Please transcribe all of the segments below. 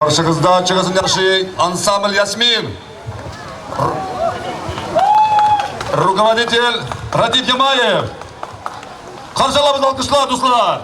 Каршыгызда чыгышын ясый ансамбль «Ясмин». Руководитель Радик Ямаев. Каршы алабыз алкышлар, дуслар.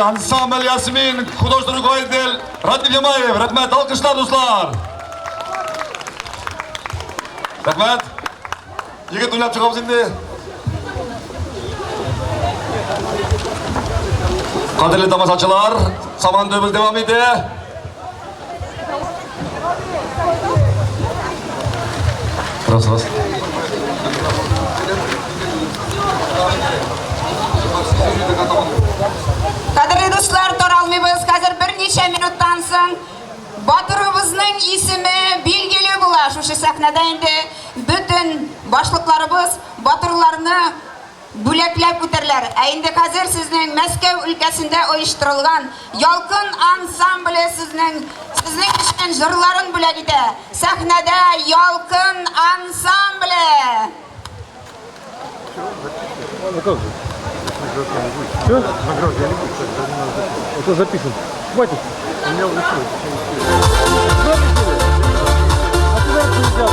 Ансамбль Ясмин, художественный руководитель Радик Ямаев. Рәхмәт, алкышлар, дуслар. Рәхмәт. Егет уйнап чыгабыз инде. Кадерле тамашачылар, Сабантуебыз дәвам итә. Раз, раз. Кадерле дуслар, таралмыйбыз. Хәзер берничә минуттан соң батырыбызның исеме билгеле була. Шушы сәхнәдә инде бөтен башлыкларыбыз батырларны бүләкләп үтәрләр. Ә инде хәзер сезнең Мәскәү өлкәсендә оештырылган Ялкын ансамбле сезнең сезнең өчен җырларын бүләк итә. Сәхнәдә Ялкын ансамбле! Это записан. Хватит. У меня уже все. А ты знаешь, что взял?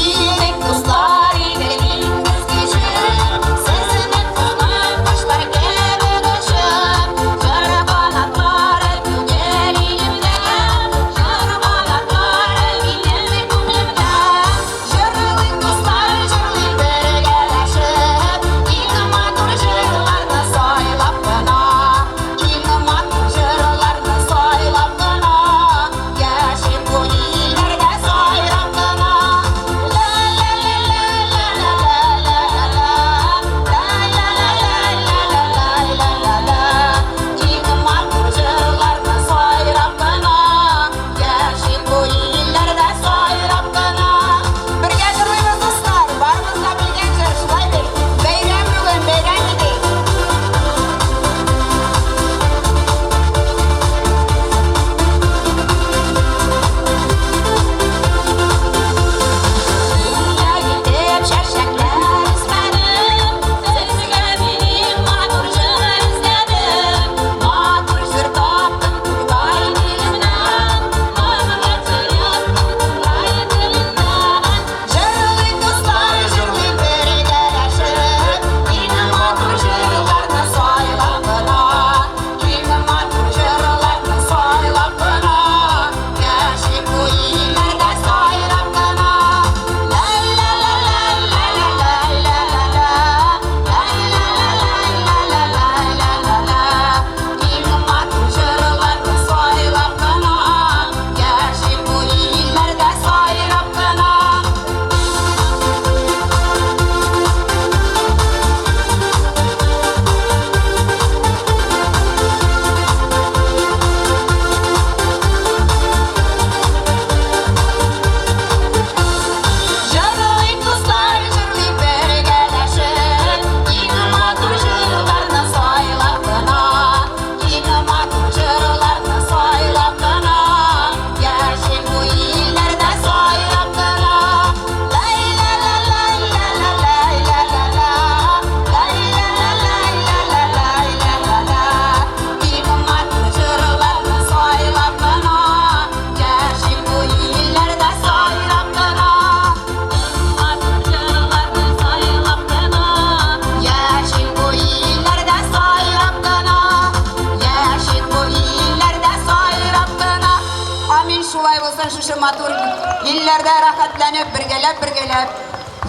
Идек, дуслар, идек диңгез кичеп, Сезне кунак кошлар кебек очып, Җыр канатлары түгел илемдә, Җыр канатлары минем күңелемдә. Җырлыйк, дуслар, җырлыйк бергәләшеп, Иң матур җырларны сайлап кына, Иң матур җырларны сайлап кына, Яшик бу илләрдә сайрап кына. Ла-ла-ла-ла-ла-ла-ла-ла-ла-ла-ла-ла-ла-ла-ла. Иң матур җырларны сайрап кына, Яшик бу илләрдә сайрап кына. Бергә җырлыйбыз, дуслар, барыбыз да белгән җыр, шулай бит? Бәйрәм бүген, бәйрәм итик. Дөнья итеп чәчәкләр өзмәдем, Сезгә минем матур җыр эзләдем. Матур җыр таптым тургай теленнән, Матур җыр яздым тургай теленнән. Җырлыйк, дуслар, җырлыйк бергәләшеп, Иң матур җырларны сайлап кына, Иң матур җырларны сайлап кына, Яшик бу илләрдә сайрап кына. Ла-ла-ла-ла-ла-ла-ла-ла-ла, Ла-ла-ла-ла-ла-ла-ла-ла. Иң матур җырларны сайлап кына, Яшик бу илләрдә сайрап кына. Җырлыйк, дуслар, җырлыйк бергәләшеп, Иң матур җырларны сайлап кына, Иң матур җырларны сайлап кына, Яшик бу илләрдә сайрап кына. Лай-ла-ла-лай-ла-ла-лай-ла-ла-ла, Лай-ла-ла-лай-ла-ла-лай-ла-ла-ла. Иң матур җырларны сайлап кына, Яшик бу илләрдә сайрап кына. Яшик бу илләрдә сайрап кына, Яшик бу илләрдә сайрап кына. Амин, шулай булсын, шушы матур илләрдә рәхәтләнеп, бергәләп-бергәләп,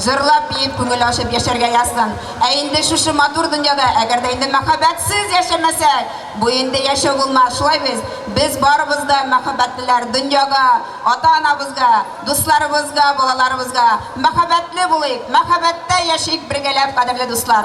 җырлап, биеп, күңел ачып яшәргә язсын. Ә инде шушы матур дөньяда, әгәр дә инде мәхәббәтсез яшәмәсәк, бу инде яшәү булмас. Шулай без, без барыбыз да мәхәббәтлеләр дөньяга, ата-анабызга, дусларыбызга, балаларыбызга мәхәббәтле булыйк, мәхәббәттә яшик бергәләп, кадерле дуслар.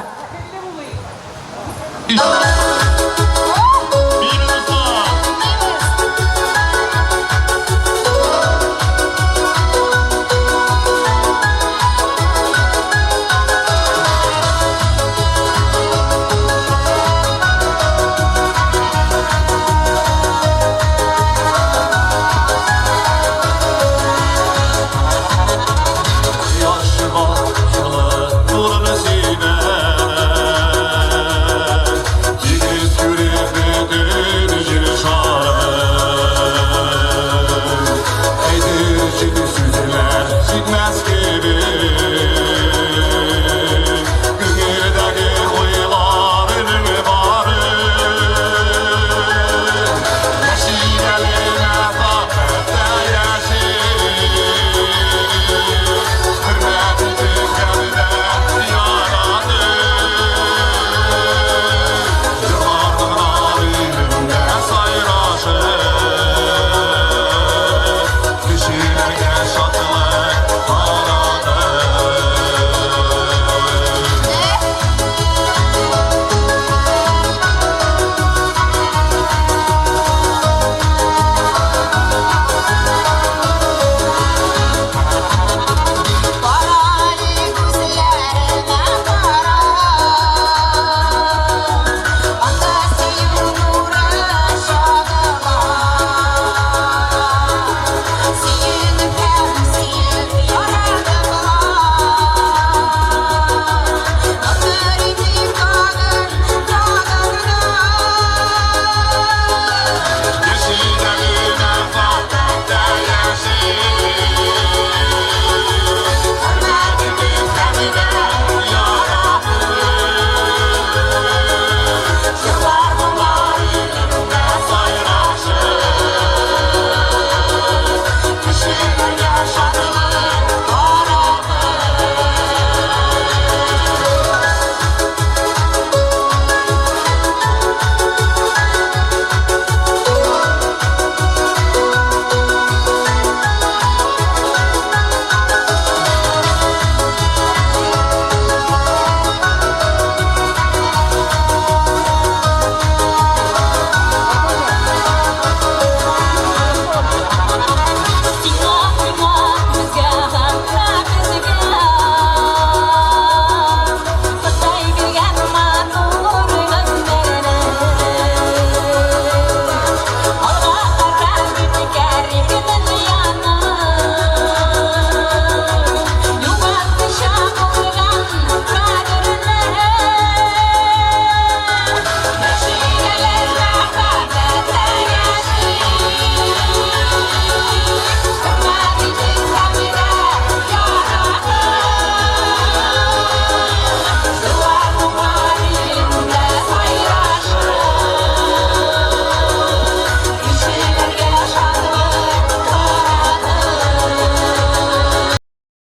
Кояшыма җылы нурын сибә. Тигез күреп җитмәс.